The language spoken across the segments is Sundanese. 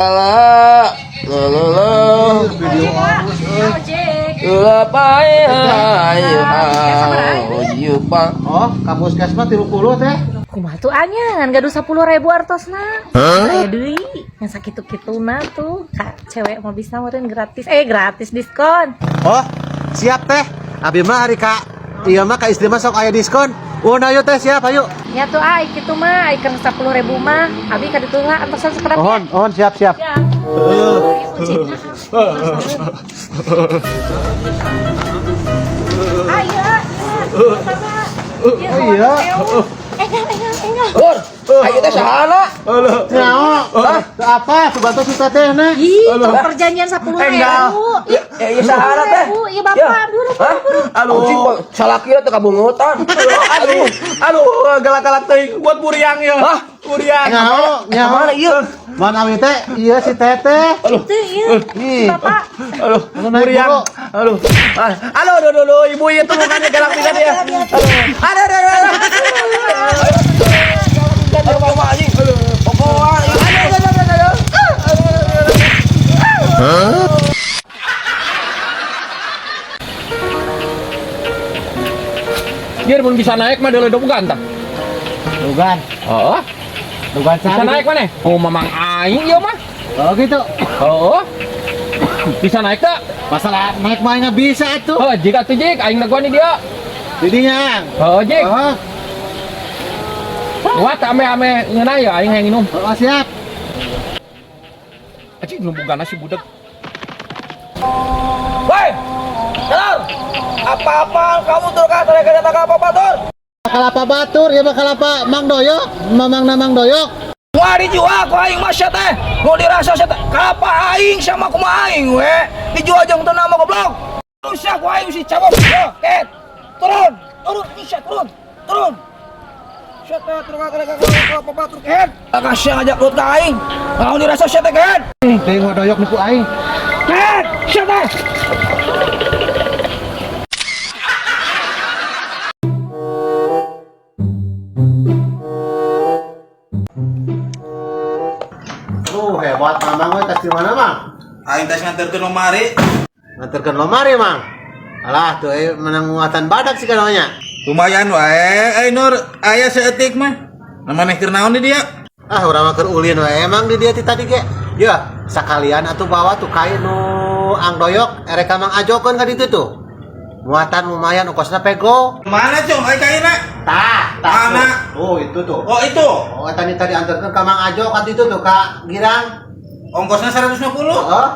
La la la la. Video alus euy. Ojek. La pai ayo ayo pa. Oh, ka puskesmas 30 teh. Kumaha tuh anya ngan gaduh 10.000 artosna. Aya deui yang sakitu-kituna tuh ka cewek mah bisa meureun gratis. Gratis diskon. Oh, siap teh. Abi mah hari ka ieu mah ka istri mah sok aya diskon. Uun ayo teh siap ayo. Nya tuh ai kitu mah ai keur 10.000 mah abi ka ditu lah antosan sakedap. Mohon, mohon siap siap. Ya. Ieu ojekna. Ayo, Oh iya. Enggak, enggak, enggak. Lur, ayo teh sahana? Nyaho. Hah? Apa? Subantu si teteh na. Ih, tong perjanjian 10.000. Ya, ya sahana teh. Iya, Bapak, buru, buru, buru. Aduh, salaki teh kabungutan. Aduh, aduh, galak-galak teuing buat buriang ya. Hah? Buriang. Nyaho, nyaho. Mana ieu? Mana abi teh? Iya si teteh. Itu iya. Ih. Bapak. Aduh, Aduh, naik buriang. buru. Aduh. Ah, Aduh, aduh, aduh, aduh, ibu itu mukanya galak pisan ya. Aduh, aduh, aduh, aduh. Aduh, mama anjing. Pokoan. Aduh, aduh, aduh, aduh. Biar pun bisa naik mah deuleu tah. Dugan. Heeh. Dugan Bisa naik mana? Oh, mamang aing ieu mah. Oh gitu. Heeh. Bisa naik tak? Masalah naik mah nggak bisa atuh. Heuh, jik atuh jik, aing dagoan di dia. Didinya. Heeh, jik. Oh, Wah, tak ame-ame ngeunah ya aing hayang minum. oh siap. Anjing belum boga nasi budak. Woi. Telur. Apa-apa kamu tur ka terek kata apa-apa tur. Kalapa batur ya bakal apa Mang Doyok, Mamang Namang Doyok. Wah dijual ku aing mah sia teh. Mau dirasa sia teh. Kalapa aing sama kumaha aing we. Dijual jeung teu nama goblok. Rusak ku aing si cabok. Yo, ket. Turun, turun bisa turun. Turun. Sia teh turun ka terek kalapa batur ket. Kasih ngajak lu ka aing. Mau dirasa sia teh ket. Tengok Doyok nipu aing. Ket, sia teh. Lu hebat Mamang we tas di mana Mang? Aing tas nganterkeun lemari. Nganterkeun lemari Mang. Alah tuh menang muatan badak sih namanya. Lumayan wae, ai Nur, aya seetik mah. Nah maneh keur naon di dia? Ah urang mah keur ulin we emang di dia ti tadi ge. Ya, sakalian atuh bawa tuh kai nu Ang Doyok erek ka Mang Ajokeun ka ditu tuh. Muatan lumayan ongkosna pego. Mana cung? Ai kaina? Tah, tah. Mana? Oh, itu tuh. Oh, itu. Oh, tadi tadi antarkeun ka Mang Ajo ka ditu tuh ka Girang. Ongkosnya 150. Heeh.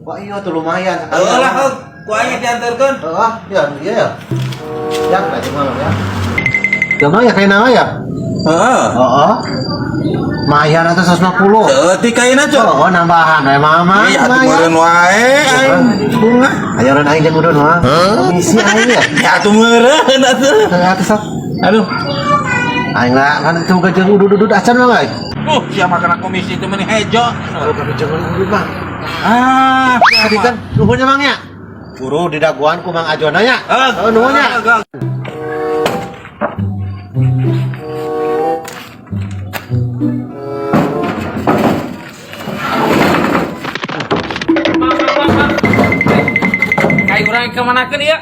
Wah iya tuh lumayan sekalian. Heeh lah, heug. Ku aing diantarkeun. Heeh, ya iya ya. Ya, berarti malam ya. Gampang ya kayak nama ya? Heeh. Heeh. Lumayan atau 150. Seetik kaina cung. Oh, nambahan we mama. Iya, atuh meureun wae aing bunga. Ayo ren aing jeung udun mah. Komisi aing ya. Ya atuh meureun atuh. Teu atuh sok. Aduh. Aing lah kan itu jeung udud-udud acan mah aing. Sia makan komisi itu meni hejo. Kalau jeung udud mah. Ah, Tadi kan nuhun nya Mang ya. Buru di daguan ku Mang Ajona nya. Heeh, Oh, nuhun nya. Mang, mang, mang, mang. Kai urang kemanakeun ieu?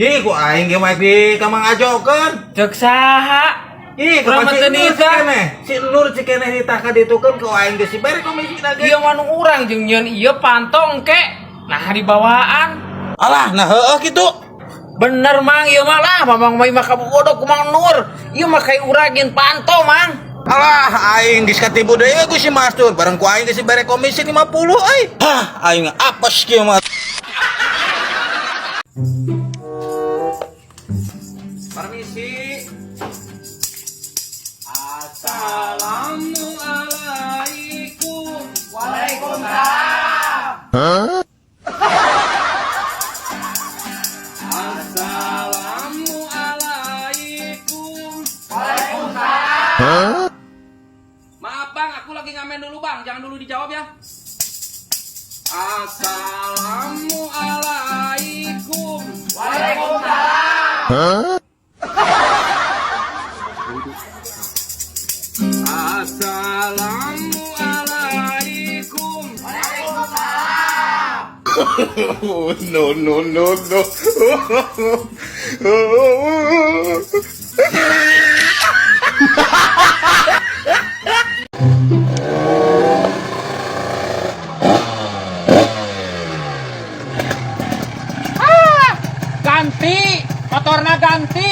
Ih, ku aing ge mah di ka Mang Ajokeun. Ceuk saha? Ih, Urang kapan mah si teu Nur nikah. cikeneh? Si Nur cikeneh ditah ka ditukeun ku aing ge si bere komisi ge. Ieu mah nu urang jeung nyieun ieu pantong ke. Nah dibawaan. Alah, nah heueuh kitu. Bener mang ieu mah lah mamang mah imah kabogodo ku Mang Nur. Ieu mah kai urang nyieun panto mang. Alah, aing geus katipu deui ku si Mastur. Bareng ku aing geus bere komisi 50 euy. Hah, aing apes kieu mah. Permisi. Assalamualaikum. Waalaikumsalam. Assalamualaikum. Waalaikumsalam. Maaf bang, aku lagi ngamen dulu bang. Jangan dulu dijawab ya. Assalamualaikum. Waalaikumsalam. Assalamualaikum. No, no, no, no. Ganti, motorna ganti.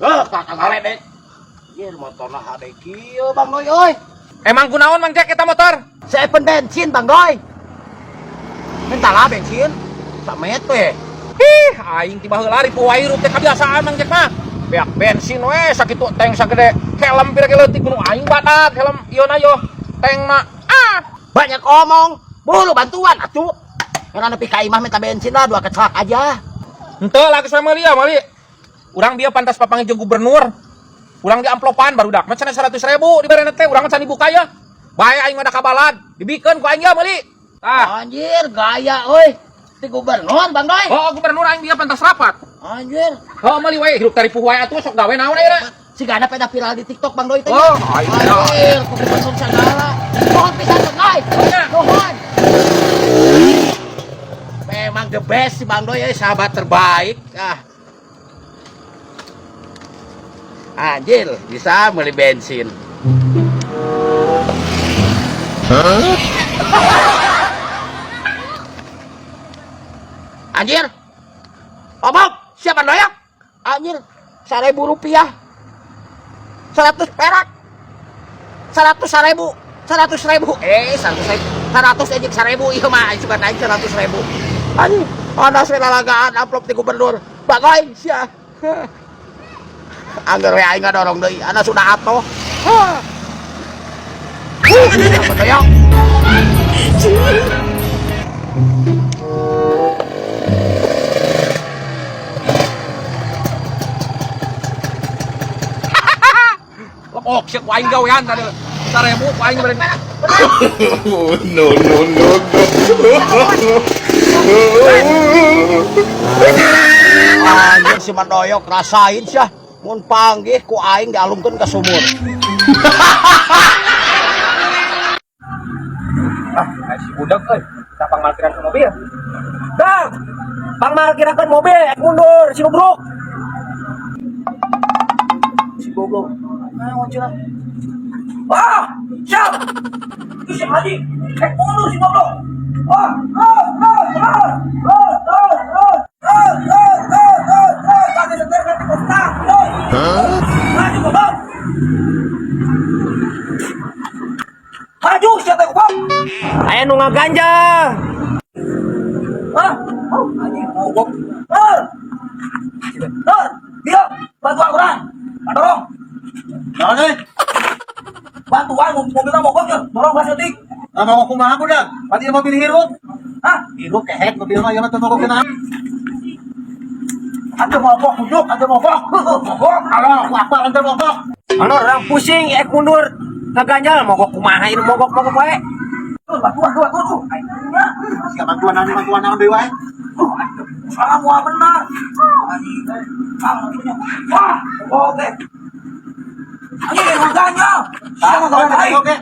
Eh, kakak ngaledek. Anjir, motorna hade kieu Bang Doi euy. Emang kunaon Mang Jack eta motor? Sepen bensin Bang Doi. Mintalah bensin. Samet we. Ih, aing tiba heula ripuh wae hirup teh kabiasaan Mang Jack mah. Beak bensin we sakitu tank sagede helm pira ge leutik nu aing badak helm ieu na yo tankna. Ah, Banyak omong, bulu bantuan atuh. Karena nepi ka imah minta bensin lah dua kecak aja. Henteu lah geus meuli ya meuli. Urang dia pantas papanggih jeung gubernur. Urang di amplopan barudak mah cenah 100.000 dibarena teh urang mah can dibuka ya. Bae aing mah da kabalad, dibikeun ku aing ya meuli. Ah, Anjir, gaya euy. Ti gubernur Bang Doi. oh gubernur aing dia pantas rapat. Anjir. Oh meuli wae hirup taripuh wae atuh sok gawe naon ayeuna. Si gana peda viral di TikTok Bang Doi teh. Oh, aing Anjir, ku gubernur segala. Nuhun pisan Bang Doi. Nuhun. Memang the best si Bang Doi euy, sahabat terbaik. Ah. Anjir, bisa beli bensin. Anjir. Omong, siapa doyak? Anjir, Rp1.000. 100 perak. 100.000. 100.000. 100.000. 100 ejek 1.000 ieu mah aing suka naik 100.000. Anjir, ada lalagaan amplop ti gubernur. Bagoy sia. Angger we aing ngadorong deui, ana sudah atoh. Hah. Siapa doyok? Lepok siak ku aing gawean tadi. 1.000 ku aing beren. No, no, no, no. Anjir si Mandoyok rasain sia. Mun panggih ku aing dialungkeun ka sumur. Ah, si budak euy, kita pangmarkiran ke mobil. Dang, pangmarkiran mobil, mundur, si goblok. Si goblok. Nah, cenah. Ah, siap. Itu si Haji. Mundur si goblok. Ah, ah, ah, ah, ah, ah, ah, ah, ah, ah, ah, ah. Ganti setir, ganti kotak. Maju goblok. Maju siapa goblok? Aya nu ngaganjal. Ah, oh, anjing mogok. Ah. Ah, dia bantuan kurang. Dorong. Naon euy? Bantuan mobilnya mogok ya. Dorong lah setik. Ah, mau kumaha budak? Pati mobil hirup. Hah? Hirup kehet mobil mah ieu mah teu mogok kenapa? Ada mogok duduk, ada mogok. Mogok. Halo, aku apa ente mogok? Anu orang pusing ek mundur. Ngaganjal mogok kumaha ieu mogok-mogok wae. Tuh, bantuan, tuh, bantuan, tuh. Ayo, Siapa bantuan naon bantuan naon deui wae? salah mua benar. Anjing. Ah, wah, mogok teh. Anjing, makanya. Siapa gawe aing? Oke.